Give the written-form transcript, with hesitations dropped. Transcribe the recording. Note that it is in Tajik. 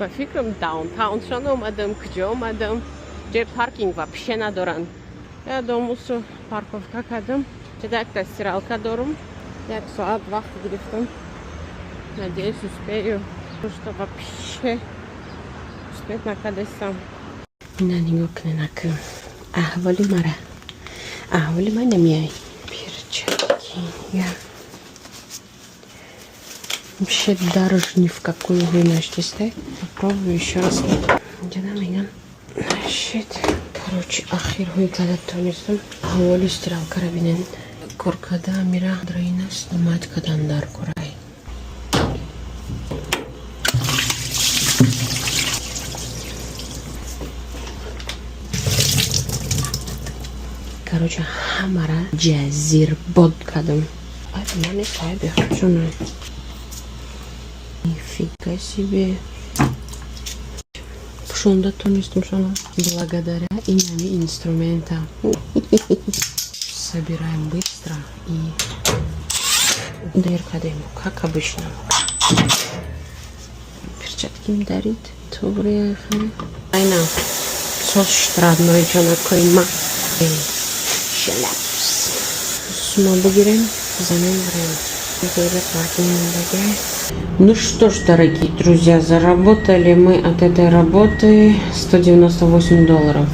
Ба фикрам, даунтауншон омадам, куҷо омадам? Ҷои паркинг вообще надоранд. Я домусу парковка кардам. Чеда якта стиралка дорум. Як соат вақт гирифтам. Надеюсь, успею. Потому что вообще успеть накардестам. Ина нигоҳ кунед, ака, аҳволи мара, аҳволи ман намеяй. Перчатки я вообще даже ни в какую наштистай. Попробую еще раз. Ҷана мегам нашид. Короче, ахирҳои када тонистам. Аҳволи стиралкара бинед. Кор када мира драина снимать кадан дар корай. Короче, ҳамара ҷазирбод кардам. Айби ман нест, айби худшона. Нифига себе, пӯшонда тонистум шона благодаря инами инструмента. Собираем быстро и дер кардем, как обычно. Перчатки дарид, тугри. Айна соз шуд, родной ҷонакои ма. Шляпс сума бигирем, занем, бирем. Ну что ж, дорогие друзья, заработали мы от этой работы 198 долларов.